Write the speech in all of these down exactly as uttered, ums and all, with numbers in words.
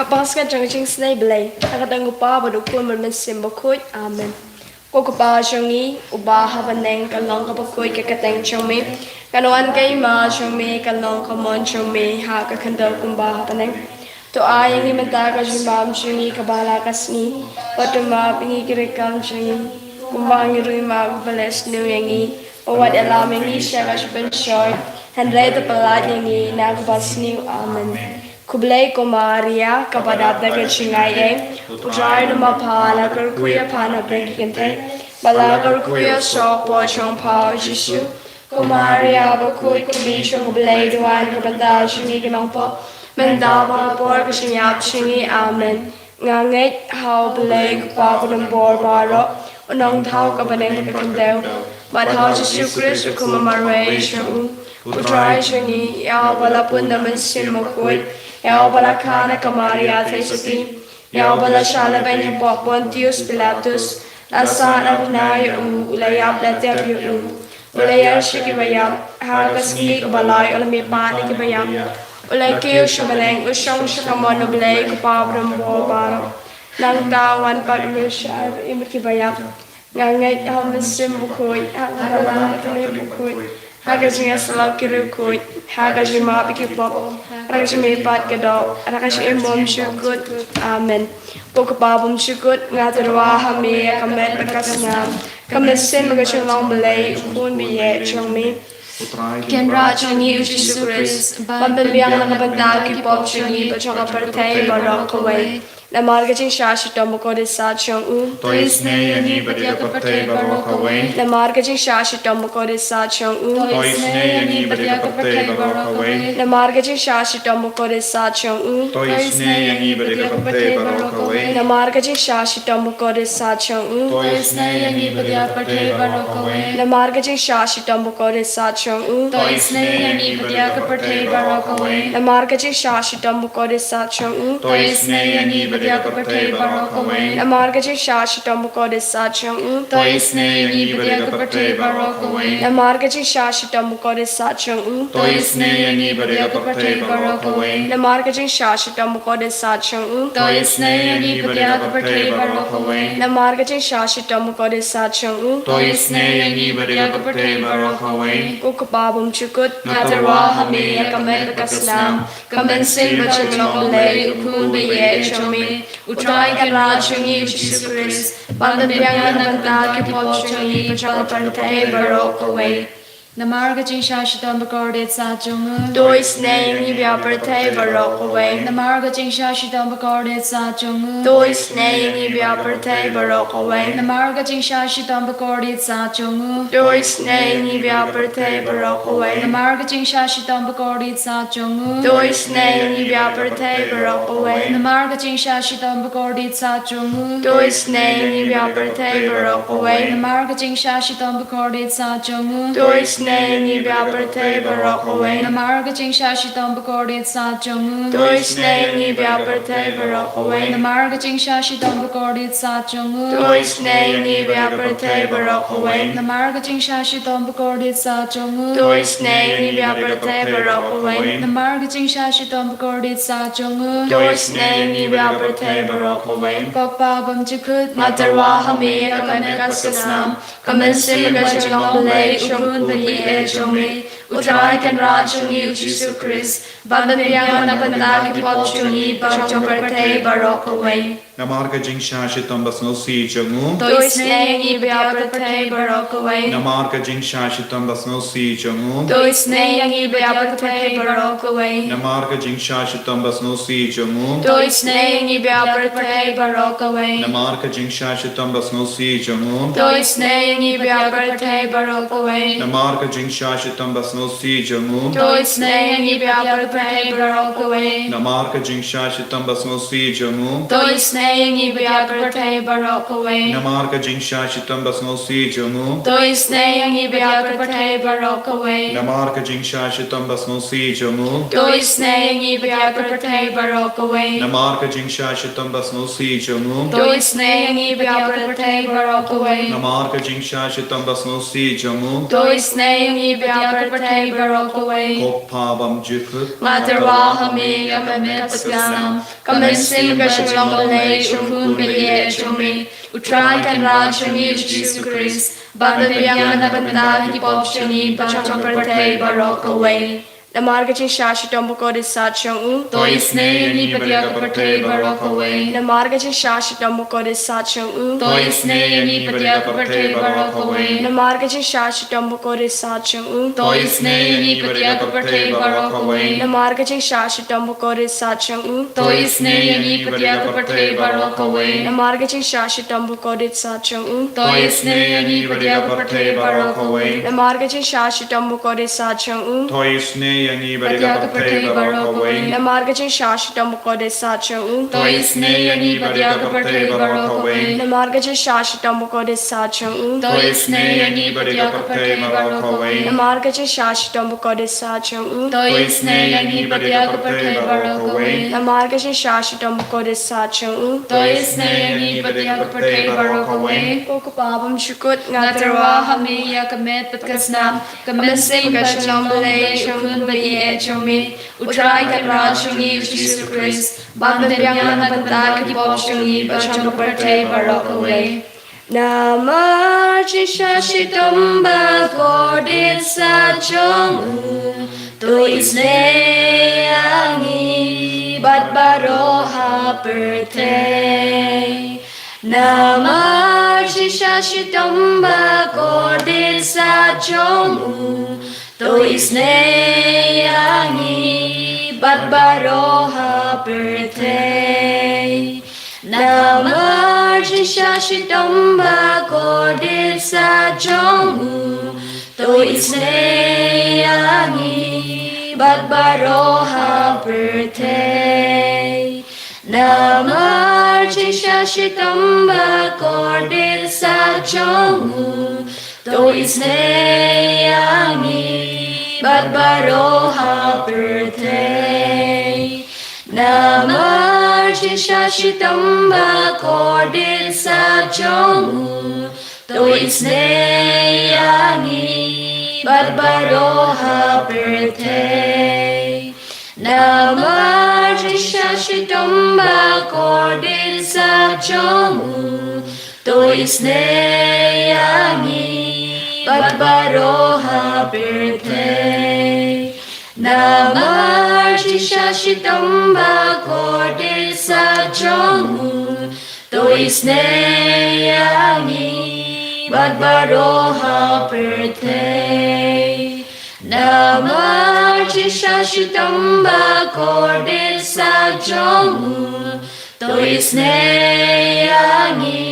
Ka basket jong ka jingsnei Blei, ha ka kyrteng u Kpa bad u Khun bad u Mynsiem Bakhuid. Amen. Ko Kpa jong ngi uba ha bneng, ka long kaba khuid ka kyrteng jong me. Kan wan ka hima jong me, kan long ka mon jong me ha ka khyndew kumba ha bneng. To ai ïa ngi mynta ka jingbam jong ngi kaba la ka sngi. Bad to map ïa ngi ki riewkam jong ngi, kumba ngi ruh ngi map ïa kiba leh sniew ïa ngi. Wat ïalam ïa ngi sha ka jingpynshoi, hynrei to pyllait ïa ngi na kaba sniew. Amen. Khublei ko Maria, kaba dap da ka jingaiei, U Trai u don bad pha, la kyrkhu ïa pha na pdeng ki kynthei, bad la kyrkhu ïa u soh hapoh jong pha, u Jisu. Ko Maria bakhuid, kmie jong U Blei, duwai na ka bynta jong ngi ki nongpop, mynta bad ha ka por ka jingïap jong ngi. Amen. Nga ngeit ha U Blei U Kpa badonbor baroh, u nongthaw ka bneng bad ka khyndew, bad ha U Jisu Khrist, u Khun ba marwei jong u, U Trai jong ngi, ïa uba la pun da u Mynsiem Bakhuid, ïa uba la kha na ka Maria theisotti, ïa uba la shah lehbeiñ hapoh Pontius Pilatus, la sah, la bna ïa u, u la ïap, la tep ïa u, u la ïaid sha kiba ïap, ha ka sngi kaba lai u la mihpat na kiba ïap, u la kiew sha bneng, u shong sha kamon U Blei U Kpa badonbor baroh. Nangta un wan pat ban mih sha ka im bad kiba ïap. Nga ngeit ha U Mynsiem Bakhuid, ha ka balang bad ka Mei Bakhuid, ha ka jingïasyllok ki riewkhuid, ha ka jingmap ïa ki pop, ha ka jingmihpat ka doh, ha ka jingim bymjukut. Amen. Ko Kpa bymjukut, nga tyrwa ha me ïa ka met bad ka snam, ka mynsiem bad ka jinglong Blei, U Khun baieit jong me. U Trai u Kynrad jong ngi U Jisu Khrist, ban pynbiang na ka bynta ki pop jong ngi bad jong ka pyrthei baroh kawei. Namar ka jingshah shitom bakordit sah jong u, to isynei ïa ngi bad ïa ka pyrthei baroh kawei. Namar ka jingshah shitom bakordit sah jong u, to isynei ïa ngi bad ïa ka pyrthei baroh kawei. Namar ka jingshah shitom bakordit sah jong u, to isynei ïa ngi bad ïa ka pyrthei baroh kawei. Namar ka jingshah shitom bakordit sah jong u, to isynei ïa ngi bad ïa ka pyrthei baroh kawei. Namar ka jingshah shitom bakordit sah jong u, to isynei ïa ngi bad ïa ka pyrthei baroh kawei. Namar ka jingshah shitom bakordit sah jong u, to isynei ïa ngi bad ïa ka pyrthei baroh kawei. Namar ka jingshah shitom bakordit sah jong u, to isynei ïa ngi bad ïa ka pyrthei baroh kawei. Namar ka jingshah shitom bakordit sah jong u, to isynei ïa ngi bad ïa ka pyrthei baroh kawei. Namar ka jingshah shitom bakordit sah jong u, to isynei ïa ngi bad ïa ka pyrthei baroh kawei. Namar ka jingshah shitom bakordit sah jong u, to isynei ïa ngi bad ïa ka pyrthei baroh kawei. Ko Kpa bymjukut, nga tyrwa ha me ïa ka met bad ka snam, ka mynsiem bad jinglong Blei, U Khun baieit jong me, U Trai Kynrad jong ngi U Jisu Khrist, ban pynbiang na ka bynta ki pop jong ngi bad jong ka pyrthei baroh kawei. Namar ka jingshah shitom bakordit sah jong u, to isynei ïa ngi bad ïa ka pyrthei baroh kawei. Namar ka jingshah shitom bakordit sah jong u, to isynei ïa ngi bad ïa ka pyrthei baroh kawei. Namar ka jingshah shitom bakordit sah jong u, to isynei ïa ngi bad ïa ka pyrthei baroh kawei. Namar ka jingshah shitom bakordit sah jong u, to isynei ïa ngi bad ïa ka pyrthei baroh kawei. Namar ka jingshah shitom bakordit sah jong u, to isynei ïa ngi bad ïa ka pyrthei baroh kawei. Namar ka jingshah shitom bakordit sah jong u, to isynei ïa ngi bad ïa ka pyrthei baroh kawei. Namar ka jingshah shitom bakordit sah jong u, to isynei ïa ngi bad ïa ka pyrthei baroh kawei. Namar ka jingshah shitom bakordit sah jong u, to isynei ïa ngi bad ïa ka pyrthei baroh kawei. Namar ka jingshah shitom bakordit sah jong u, to isynei ïa ngi bad ïa ka pyrthei baroh kawei. Namar ka jingshah shitom bakordit sah jong u, to isynei ïa ngi bad ïa ka pyrthei baroh kawei. Ko Kpa bymjukut, nga tyrwa ha me ïa ka met bad ka snam, ka mynsiem bad ka jinglong Blei, U Khun baieit jong me, U Trai Kynrad jong ngi U Jisu Khrist, ban pynbiang na ka bynta ki pop jong ngi bad jong ka pyrthei baroh kawei. Namar ka jingshah shitom basngewsih jong u, to isynei ïa ngi bad ïa ka pyrthei baroh kawei. Namar ka jingshah shitom basngewsih jong u, to isynei ïa ngi bad ïa ka pyrthei baroh kawei. Namar ka jingshah shitom basngewsih jong u, to isynei ïa ngi bad ïa ka pyrthei baroh kawei. Namar ka jingshah shitom basngewsih jong u, to isynei ïa ngi bad ïa ka pyrthei baroh kawei. Namar ka jingshah shitom basngewsih jong u, to isynei ïa ngi bad ïa ka pyrthei baroh kawei. Namar ka jingshah shitom basngewsih jong u, to isynei ïa ngi bad ïa ka pyrthei baroh kawei. Namar ka jingshah shitom basngewsih jong u, to isynei ïa ngi bad ïa ka pyrthei baroh kawei. Namar ka jingshah shitom basngewsih jong u, to isynei ïa ngi bad ïa ka pyrthei baroh kawei. Namar ka jingshah shitom basngewsih jong u, to isynei ïa ngi bad ïa ka pyrthei baroh kawei. Namar ka jingshah shitom basngewsih jong u, to isynei ïa ngi bad ïa ka pyrthei Hei baroh kawei. Ko Pa bymjukut. Nga tyrwa ha me ïa ka met bad ka snam. Ka mynsiem ka shu long balei u khun ba ïeit jong me. U Trai Kynrad jong ngi u Jisu Khrist. Ban pynbiang na ka bynta ki pop jong ngi bad jong ka pyrthei baroh kawei. Namar ka jingshah shitom bakordit sat jong u. To isynei ïa ngi bad ïa ka pyrthei baroh kawei. Namar ka jingshah shitom bakordit sat jong u. To isynei ïa ngi bad ïa ka pyrthei baroh kawei. Namar ka jingshah shitom bakordit sat jong u. To isynei ïa ngi bad ïa ka pyrthei baroh kawei. Namar ka jingshah shitom bakordit sat jong u. To isynei ïa ngi bad ïa ka pyrthei baroh kawei. Namar ka jingshah shitom bakordit sat jong u. To isynei ïa ngi bad ïa ka pyrthei baroh kawei. Namar ka jingshah shitom bakordit sat jong u. To isynei ïa ngi bad ïa ka pyrthei baroh kawei. Namar ka jingshah shitom bakordit sat jong u. To isynei ïa ngi bad ïa ka pyrthei baroh kawei. Namar ka jingshah shitom bakordit sat jong u. To isynei ïa ngi bad ïa ka pyrthei baroh kawei. Namar ka jingshah shitom bakordit sat jong u. To isynei ïa ngi bad ïa ka pyrthei baroh kawei. Namar ka jingshah shitom bakordit sat jong u. To isynei ïa ngi bad ïa ka pyrthei baroh kawei. Ko Pa bymjukut, nga tyrwa ha me ïa ka met bad ka snam. Ka mynsiem ka shu long balei u khun ba ïeit jong me. U Trai Kynrad jong ngi u Jisu Khrist. Ban pynbiang na ka bynta ki pop jong ngi bad jong ka pyrthei baroh kawei. Namar jingshah shitom bakordit sat jong u. To isynei ïa ngi bad baroh ha pyrthei. Namar jingshah shitom bakordit sat jong u. To isynei ïa ngi bad baroh ha pyrthei. Namar jingshah shitom bakordit sat jong u. To isynei ïa ngi bad baroh ha pyrthei. Namar jingshah shitom bakordit sat jong u. To isynei ïa ngi bad baroh ha pyrthei. Namar jingshah shitom bakordit sat jong u. To isynei ïa ngi bad baroh ha pyrthei. Namar jingshah shitom bakordit sat jong u. To isynei ïa ngi bad baroh ha pyrthei. Namar jingshah shitom bakordit sat jong u. To isynei ïa ngi bad baroh ha pyrthei. Namar jingshah shitom bakordit sat jong u. To isynei ïa ngi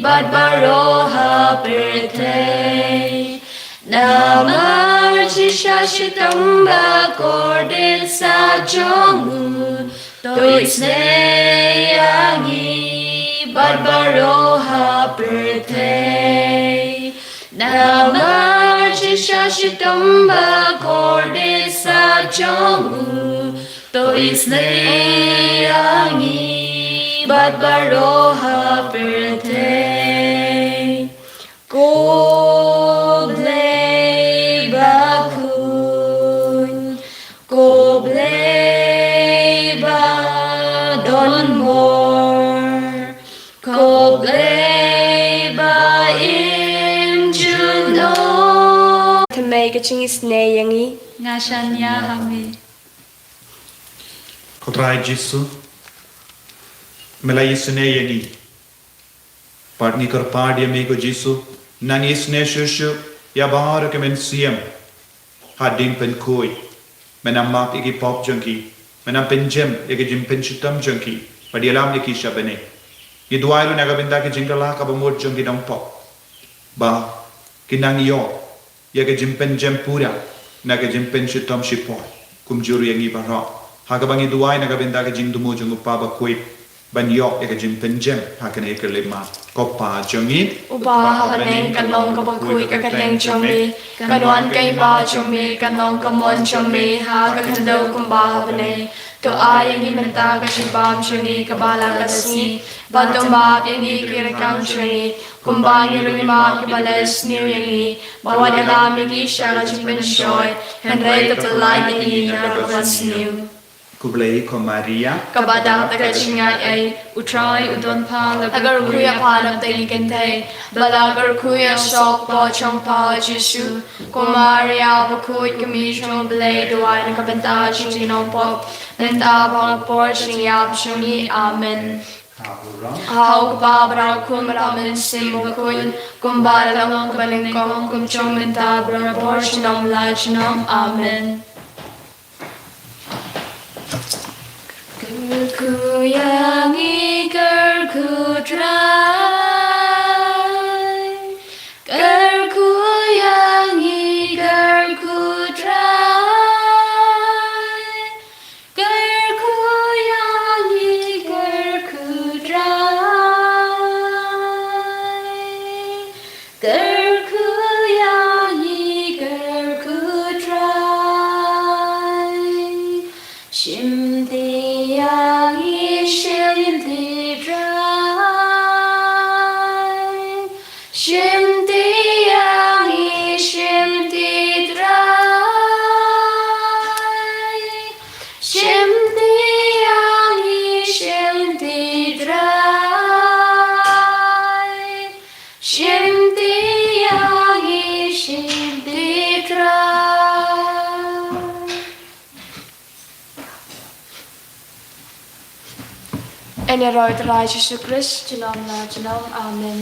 bad baroh ha pyrthei. Namar jingshah shitom bakordit sat jong u. To isynei ïa ngi bad baroh ha pyrthei. Namar jingshah shitom bakordit sat jong u. To isynei ïa ngi bad baroh ha pyrthei. Ko Blei bakhuid, ko Blei ba donbor, ko Blei ba im junom. Thymmei ka jingisynei ïa ngi. Nga shaniah ha me. Ko Trai Jisu, me la isynei ïa ngi. Pat ngi kyrpad ïa me ko Jisu, nang isynei shuh shuh ïa baroh ki mynsiem. Hadien pynkhuid, men ym map ïa ki pop jong ki, men ym pynjem ïa ki jingpynshitom jong ki, bad ïalam ïa ki sha bneng. Ngi duwai ruh na ka bynta ki jingkylla kaba mut jong ki nongpop, ba kin nang ïoh ïa ka jingpynjem pura na ka jingpynshitom shipor, kumjuh ïa ngi baroh. Ha kaba ngi duwai na ka bynta ka jingthmu jong u Pa bakhuid, ban ïoh ïa ka jingpynjem ha kane ka lipmat. Ko Pa jong ngi uba ha bneng, kan long kaba khuid ka kyrteng jong me, kan wan ka hima jong me, kan long ka mon jong me ha ka khyndew kumba ha bneng. To ai ïa ngi mynta ka jingpang jong ngi kaba la ka sngi, bad to map ïa ngi ki rkang jong ngi, kumba ngi ruh ngi map ïa kiba la sniew ïa ngi, bad wat ïalam ïa ngi sha ka jingpynshoi, hynrei to pyllait ïa ngi na kaba sniew. Khublei ko Maria, kaba dap da ka jingaiei, U Trai u don bha, la kyrkhu ïa pha na pdeng ki kynthei, bad la kyrkhu ïa u soh kpoh jong pha U Jisu. Ko Maria bakhuid, ka Kmie jong U Blei, duwai na ka bynta jong ngi ki nongpop, mynta bad ha ka por jingïap jong ngi. Amen. Ha U Kpa bad ha U Khun bad ha U Mynsiem Bakhuid, kumba la long, kumba nyngkong, kum jong mynta bad ha ka por junom la junom. Amen. Kyrkhu ïa ngi, kyrkhu Trai. Kyrkhu ïa ngi, kyrkhu Trai. Kyrkhu ïa ngi, kyrkhu Trai. Kyrkhu ïa ngi, kyrkhu Trai. Shim ti ïa ngi, shim ti Trai. Shim ti ïa ngi, shim ti Trai. Shim ti ïa ngi, shim ti Trai. Shim ti ïa ngi, shim ti Trai. Yn ïaroh ïa U Trai Jisu Khrist junom la junom. Amen.